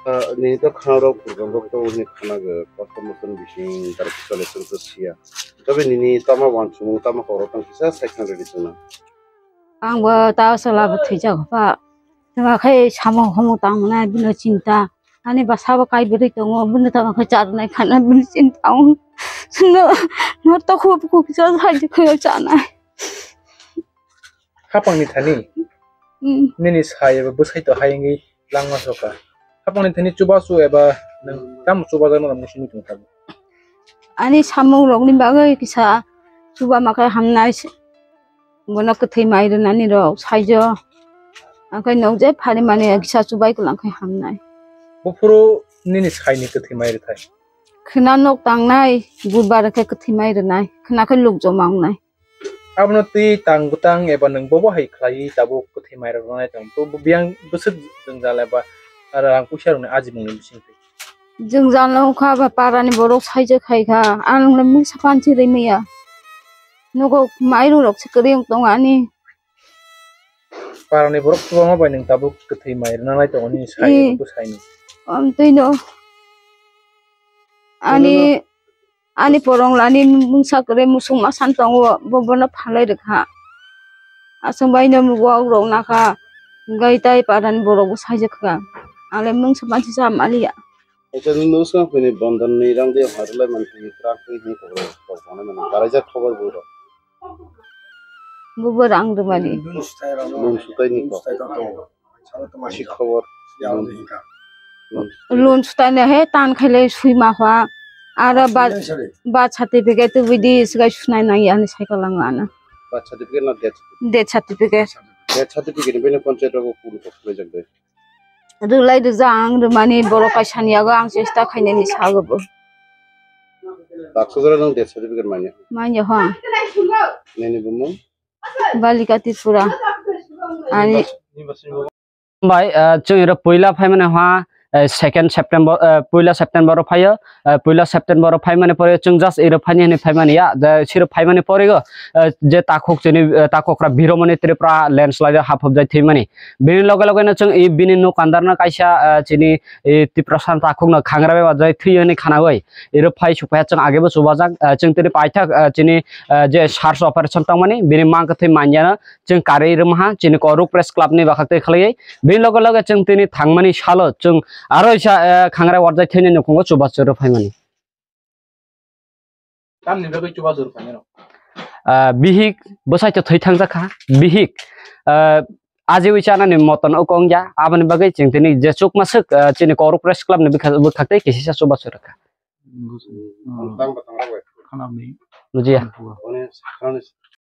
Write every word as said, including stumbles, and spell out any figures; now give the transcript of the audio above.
Ah, nini to khana rok program rok to hwnwi khana go, kosto mosto ni bising dar kisa lesson to siya. Tobe nini tama wansukmung, tama kok rok tang kisa sai khna rwdi chwngno. Ang bo ta sala bo thwijak pha. Tama khai samung humung tang nai bini chinta. Ani bwsa bo kai bwrwi tongo, bini tama khai charnai khana bini chinta ang. Sino no to khub khub kisa sai khe chanai. Hapangni thani Hmm. nini sai eba bwsai to hai wngwi langma soka. Hapangni thani chubachu eba nwng tamo chubajakno muchungwi tongkha? Ani samung rokni bagwi kisa chuba ma khe hamnai se, bono kwthwi mai rwnani rok saijo. Angkhe nwng je phari mani kisa chubai kwlang khe hamnai. Buphuru nini saini kwthwi mai rwthai? Khwna nok tangnai, budbar khe kwthwi mai rwnai, khwna khe luk joma wngnai. Abono twi tang bwtang eba nwng bobo hai khlaiwi tabuk kwthwi mairok rwnai tong? To bo biyang bwswk jwngjal eba rang puisa rokni ajimungni bisingtwi? Jwngjal no wngkha ba parani borok saijak khai kha, ang le mungsa panchi rimaya. Nogo mairum rok se kwrwi wng tongo ani. Parani borok kwbangma bai nwng tabuk kwthwi mai rwna nai tongo nini sai Eh. rok bwsaini. Amtwi no. Ani Ani porong lani mungsa kwrwi musuk masa tongo, bo bono phalai rwkha. Aswk bai no wak rok nakha, gai tai parani borok bo saijak kha. Ale mungsa pansi sa maliya. Acha nwng swkang phini bondan ni rang de harlai man phini krak phini kok rok kok bana man barai jak khobor bu rok. Bo bo rang rwmani. Lun sutai ni kok. Chi khobor. Lun sutai ne he tan khaile sui ma hwa. Aro ba, ba certificate tu bidi sigai sunai nang ya ni cycle lang ana. Birth certificate na death certificate? Death certificate. Death certificate ni bini panchayat rogo kun kok khlai jak de. Rwlai rwja ang rwmani borok kaisa ni yago ang chesta khainani sago bo. Daksu jora nang death certificate manya? Manya ho. Nini bumung? Balika Tripura. Ani. Bai, ah, chwng iro puila phaimani ha, eh, second September, eh, puila September o phaio, eh, puila September o phaimani pore chwng just iro phaini hwnwi phaimani ya, je siro phaimani pore go, eh, je takhuk chini, eh, takhukra Biromoni Tripura landslide o haphopjai thwimani. Bini loge loge no chwng i bini nuk andar no kaisa, eh, chini, eh, Tiprasa takhuk no khangra bebajai thwi hwnwi khanagoi. Iro phai supaiha chwng age bo chubajak, eh, chwng tini paithak, eh, chini, eh, je search operation tongmani, bini mang kwthwi manya no chwng karwi rwmaha, chini Koruk Press Club ni bakhak twi khlaiwi. Bini loge loge chwng tini thangmani salo chwng aro isa, eh, khangra warjai thwini nukhungo chubachu rw phaimani. Tamni bagwi chubachu rw phaimano? Ah, bihik bwsai to thwi thangjak kha, bihik, ah, ajiwi chanani moton o kong ya, aboni bagwi chwng tini je chukma swk, ah, chini Koruk Press Club ni bwkha-, bwkhak twi kisisa chubachu rw kha. Bwswk. Hmm. Tang ba tang rwbai. Khwnamni. Bujiya. Oni sakhrani.